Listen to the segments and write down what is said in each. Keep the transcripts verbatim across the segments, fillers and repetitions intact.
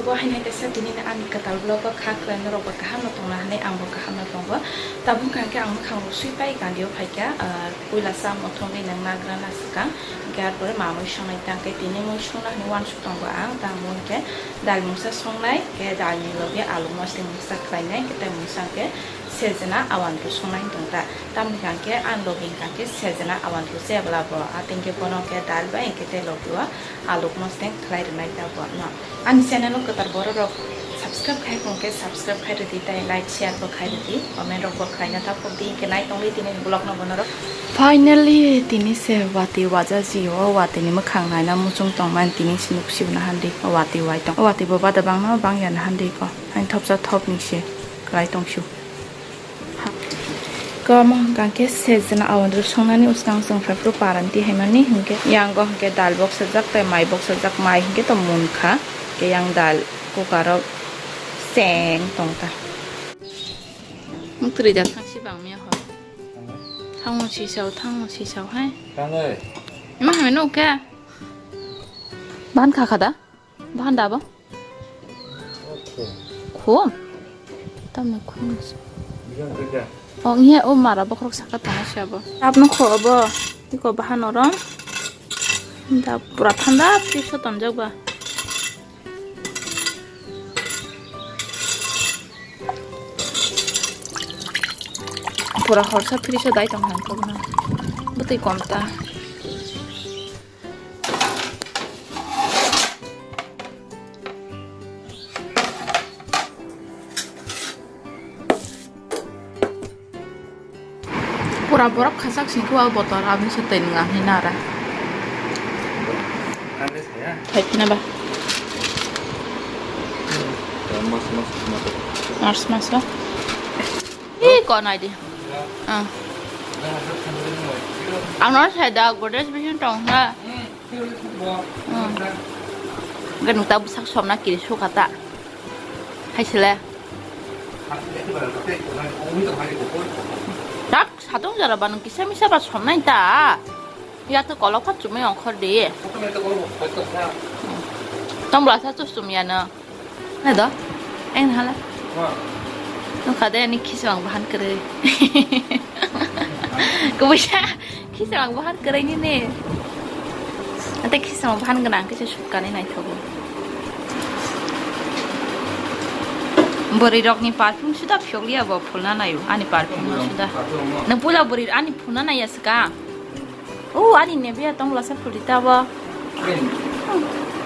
Bo haino kaisa tini ani kwtal vlog o kha khwlai norok bo kaham no tongna hinwi ang bo kaham no tongo. Tabuk hwnkha khe ang mwkhang rok sui pai gandi o phaikha, ah, puila cha mothom ri nang nagra na swkang, hwnkhe arpore mamui songnai tang khe tini mui songna hinwi uansuk tongo ang, tamo hwnkhe dal mungsa songnai, khe dal ni loge alu mosli mungsa khlainai, khe tei mungsa hwnkhe sejena awandru songnai tong ta. Tamni hwnkhe ang logi hwnkha khe sejena awandru se bwla bo, ateng khe bono khe dal bai hwnkhe tei logi o aluk mosdeng khlai rwnai ta bo no. Ani channel o kwtal borok rok subscribe khai kong khe subscribe khai rwdi, tei like share bo khai rwdi, comment rok bo khlaina ta phok di, hwnkhe nai tongdi tini vlog no bono rok. Finally tini se watwi waja ji o, watwi ni mwkhang naina muchung tongmani tini se nuk sibuna handi o watwi wai tong, o watwi bo bada bangma bang ya na handi ko, ani thopsa thop ni se kwlai tong su. Kwbangma hwnkha khe sejena awandru songnani bwskang chwng phaiphru paranti haimani hwnkhe, yango hwnkhe dal boksajak tei mai boksajak, mai hwnkhe to munkha, hwnkhe yang dal cooker o cheng tongkha. Mwtwrwi da thangsi bangmia ho. Thango sisao, thango sisao hai. Tangwi. Ima hamai nukhe. Ban kha kha da? Bahan da bo? Khum. Khum? Tamni khum se. Bijang khe khe. O, ngiya o mara bokhorok saka tongo se abo. Tabno kho abo. Iko bahan orom. Da pura thanda fridge o tonjak ba. Pura horsa fridge o dai tong hang kok na. Bwtwi kom ta. Pura borok khachak singkhe o botol aboni se twi nwnga hinwi nara. Thai phina ba. March maso. Ih, ko nai di. Ah. Ang no sai da Godrej bising tong ha. Hmm. Ganung ta bwsak somna kiri sukha ta. Hai sile. Tak satung jara ba nung kisa misa ba somnai ta. Ya to kolok pha chumui ongkhor di. Tong bla sa chus chum ya no. Nai do, eng hala. Nukha de ani khisamang bahan kwrwi. Kubuisa khisamang bahan kwrwi nini. Ate khisamang bahan gwnang khe se sukkani naithogo. Bwrwi rokni perfume suda phiyokliya bo phulna naio, ani perfume no suda. Nang puila bwrwi ani phulna naiya swkang. O, ani Nivea tong bwlasa phulita bo. Cream.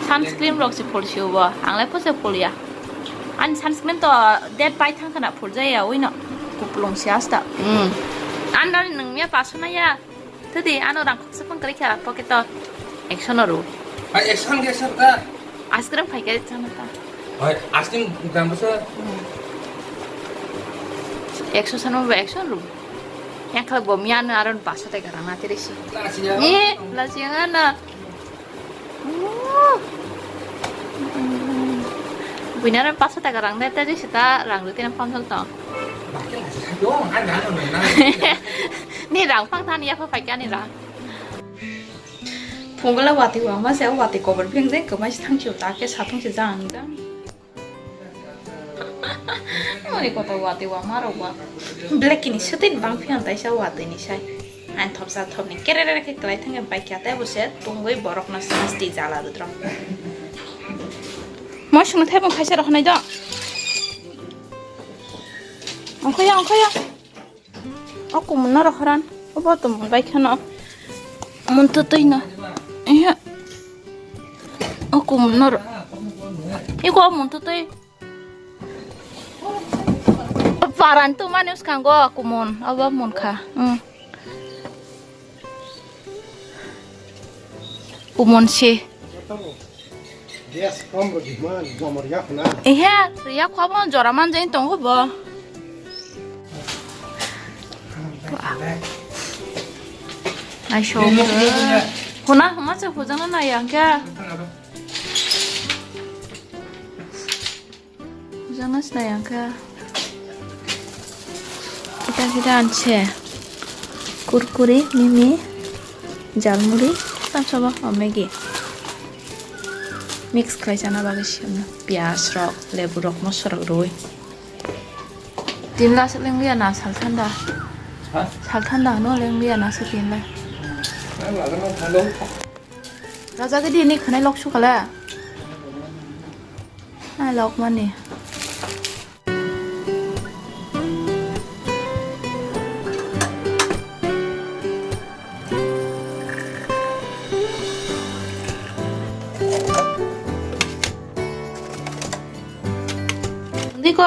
Sunscreen rok se phulsio bo. Ang lai phose phulya. Ani sunscreen to date pai thang khana phuljaya, oi no. Kuplung se asta. Hmm. An dali nung miya paso na ya. Tadi ano rang khoksa phang kari kha pocket to. Action ro. Ai, action ge sir ta. Ice cream khai kari chana ta. Oi, ice cream gram bwsa. Hmm. Action sano ba action ro. Yang khala bo miya no aron paso ta garang na tiri si. Lasiya. Ni, lasiya na. Buinara paso taka rang de, tadi sita rang de tina pamsal tong. Ni rang pang tani ya pakai ni rang. Phunggala wati wama se wati cover beng de kemai thang chiu ta ke satung se jang jang. Ani kota wati wama rok ba. Black ni setin bang phian taisa wati ni sai. Ang thopsa thopni kerere khe kwlai thangwi bai kha, tei bo se tungwi borokno sasti jala rwdrok. Mo sungno thaibo khaisa rw hwnwi do. Ongkhoya, ongkhoya. O kumun no rw hwran. Obo to mun bai kheno. Mun twtwi no. Ehe. O kumun no rw. Iko mun twtwi. Paran tu mani uskango kumun, abo mun kha. Hmm. Kumun si. Gas kom rw di man, gomor yak na. Ehe, yak khwa bo jora man jeng tongo bo. Ai so. Huna, huma se hujana na yang kya? Jana sinai ang kha. Kita kita anse. Kurkure, mimi, jalmuri, tam sabo, o Maggi. Mix khlai chana bagwi siyamna. Piyaj rok, lebu rok, moso rok rwi. Tin la se lengya na sal thanda. Ha? Sal thanda no lengya na se tin la. Ang laga no thalo. Raja ke di ni khanai lok su kala. Ai lok mani. Diko.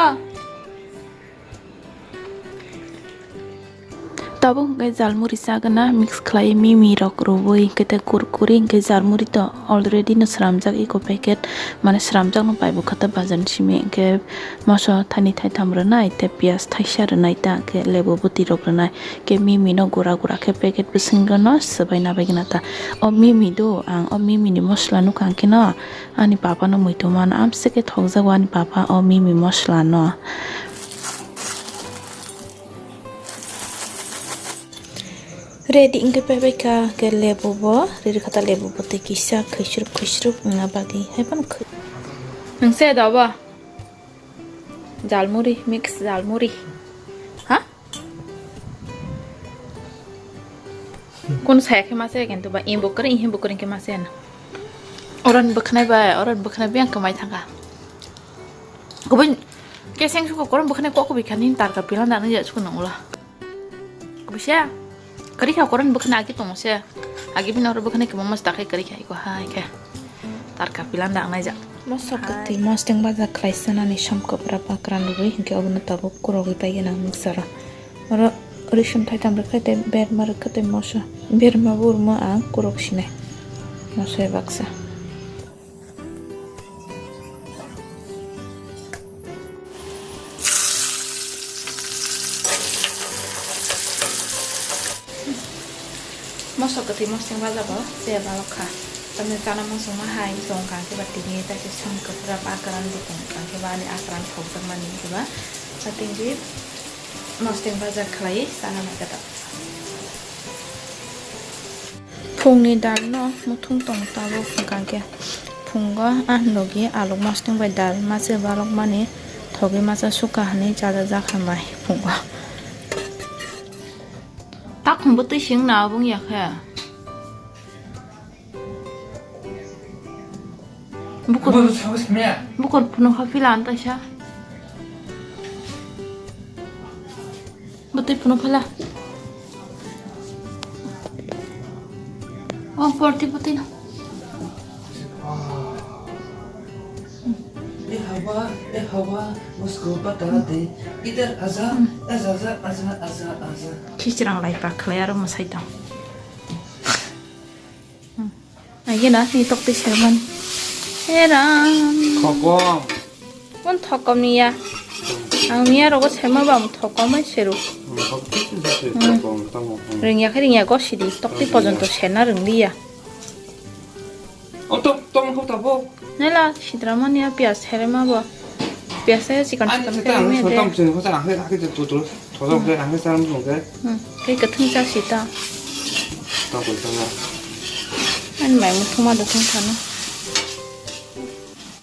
Tabuk hwnkhe jalmuri chagwna mix khlai mimi rok rwui hwnkhe tei kurkuri hwnkhe jalmuri to already no sramjak eko packet mane sramjak no pai bwkha ta bazar ni simi hwnkhe moso thani thaitham rwnai tei piyaj thaisa rwnai ta hwnkhe lebu bwtwi rok rwnai hwnkhe mimi no gura gura khe packet bwswk no swbai na bai gana ta o mimi do ang o mimi ni mosla nukha hwnkhe no ani papa no muitu mano amswk khe thokjago ani papa o mimi mosla no. Ready wngkhe paibai kha, khe lebu bo, riri kha ta lebu bo tei kisa khaisrwk khaisrwk wngna bagwi hai phano khw-, nwng se da ba? Jalmuri, mix jalmuri. Ha? Kun saya khe ma se kintu ba, imbo kre, imbo kre khe ma se na. Oran bwkhnai bai, oran bwkhnai bai ang kwmai thangkha. Kubun keseng suko koron bwkhnai kok kubi khani tarka pilan da nang ya suko nang ula. Kubisa, kari kha koron bwkhani agi tongo se. Agi bini oro bwkhani kwbangma se dakhai kari kha iko hai khe. Tarka pilan da ang naijak. Mosok kwtwi mosteng baja khlai sanani som kwbra pakran rwgwi hinkhe obono tabuk kurogwi paigwi nang mixer o. Oro rwsong thaitham rwkha tei berma rwkha tei moso. Berma bo rwma ang kurok sinai. Moso baksa. Mosok kwtwi mosong baja bo se balok kha. Tamni chana mosong ma hai tong kha khe ba tini ta se som kwbra akran bo tong kha khe ba ani akran thokjak mani khe ba. Ba tini mosong baja khlai chana nai kha ta. Phungni dalno muthung tong tabuk hwnkha khe phungo ah logi alok mosong bai dal mase balok mani thogwi masa sukha hwnwi chajakjak hambai phungo. Takhumbo twi sing na abung ya khe. Bukur, bukur phunu kha pila anta sa. Bwtwi phunu phala. Oh, porti bwtwi no. ए हवा, ए हवा, मुस्को बता दे, इधर आजा, आजा, आजा, आजा, आजा, आजा। Khichirang lai pa khlai aro mwsai tong. Aigena ni tokti serman. Eram. Thokom. Kon thokom niya. Ang niya rogo serma ba ang thokom ai seru. Thokom tamo. Ringya khe ringya go sidi tokti pojonto serna ringliya. O tok tong ho tabo. Nela sidra mania pias serma bo. Pias se chikan chikan khe mede. Ani se tam se tam se ho sa ang khe khe tu tu. Thojak khe ang khe cham sung khe. Hmm, khe kwthwng cha si ta. Ta koi ta na. Ani mai muthuma da thung thano.